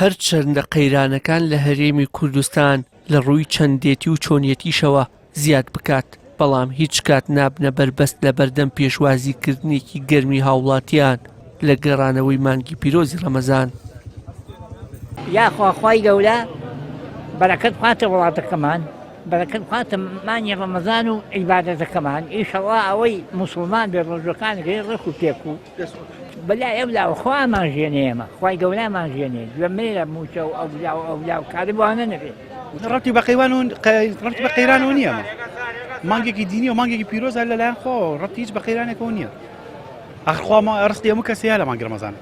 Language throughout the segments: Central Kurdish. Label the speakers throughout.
Speaker 1: هەرچەندە قەیرانەکان لە هەرێمی کوردستان لە ڕووی چەندێتی و چۆنیەتیشەوە زیاد بکات، بەڵام هیچ کات نابنە بەربەست لەبەردەم پێشوازیکردنێکی گەرمی هاوڵاتیان لە گەڕانەوەی مانگی پیرۆزی ڕەمەزان.
Speaker 2: یاخوا خوای گەورە بەرەکەت بخاتە وڵاتەکەمان بەرەکەت بخاتە مانگی ڕەمەزان و عیبادەتەکەمان ئیشەڵا ئەوەی موسڵمان بێ ڕۆژەکان گەی ڕێک و پێک و بەلای ئەو لاوە خوامان ژێنێ ئێمە خوای گەورەمان ژێنێ گوێ مێرە موچە و ئەولا و ئەولا و کاری بۆانە نەبێ
Speaker 3: ڕەتی بە قەیوان و ڕەتی بە قەیرانەوە نییە ئەمە مانگێکی دینی و مانگێکی پیرۆزە لەلایەن خۆوە ڕەتی هیچ بە قەیرانێکەوە نییە ئەخ خوا ما ڕسقی هەموو کەسەیە لە مانگی ڕەمەزان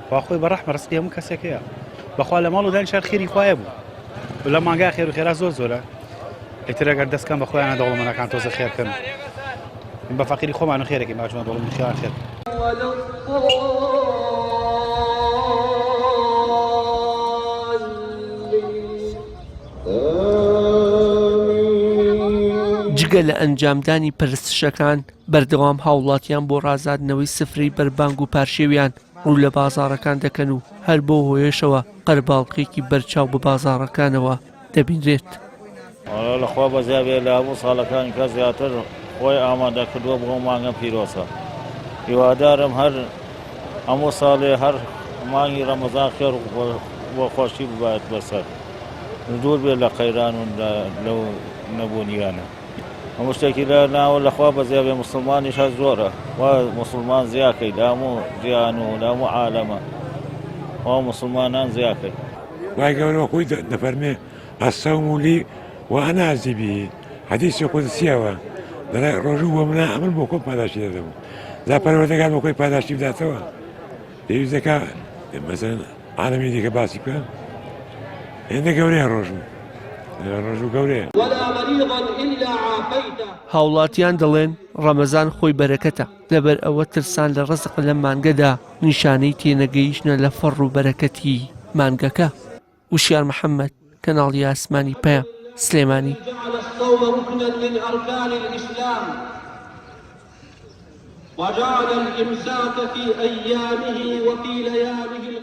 Speaker 3: خوا خۆی بە ڕەحمە ڕسقی هەموو کەسێکەیە بەخوا لە ماڵ و دانیشار خێری خوایە بوو لە مانگا خێر و خێرا زۆر زۆرە ئیتر ئەگەر دەستکەن بە خۆیانە دەوڵەمەنەکان تۆزە خێر بکەن بە فەقیری خۆمان و خێرەکەی باجمان دەوڵەمەند خێوان خێر
Speaker 1: جگە لە ئەنجامدانی پەرستشەکان، بەردەوام هاوڵاتیان بۆ ڕازاندنەوەی سفرەی بەربانگ و پارشێویان ڕوو لە بازاڕەکان دەکەن و هەر بەو هۆیەشەوە قەرەباڵغییەکی بەرچاو بە بازاڕەکانەوە دەبینرێت.
Speaker 4: لە خوا بەزیا بێ لە هەموو ساڵەکانی کە زیاتر خۆی ئامادە کردووە بۆ مانگە پیرۆزە هیوادارم هەر هەموو ساڵێ هەر مانگی ڕەمەزان خێر بۆ خۆشی ببات بەسەر دوور بێت لە قەیران و لەو نەبوونیانە هەموو شتێکی لە ناوە لەخوا بەزیا بێ مسلمانیش هەر زۆرە وا مسلمان زیاکەی لە هەموو جیهان و لە هەموو عالەمە وا مسلمانان زیاکەی.
Speaker 5: خوای گەورە خۆی دەفەرمێ الصوم لی وانا اجزی به حەدیسی قودسیەوە دەڵێ ڕۆژوو بۆ منە ئەمن بۆ خۆم پاداشتی دەدەم جا پەروەردگار بۆ خۆی پاداشتی بداتەوە پێویست دەکا مەسەلەن عالەمی دیکە باسی بکە هێندە گەورەیە ڕۆژوو ڕۆژوو گەورەیە.
Speaker 1: هاوڵاتیان دەڵێن ڕەمەزان خۆی بەرەکەتە، لەبەر ئەوە ترسان لە ڕزق لەم مانگەدا نیشانەی تێنەگەیشتنە لە فەڕ و بەرەکەتی مانگەکە. وشیار محەمەد، کەناڵی ئاسمانی پەیام، سلێمانی.
Speaker 6: وجعل الإمساك في أيامه وفي لياله.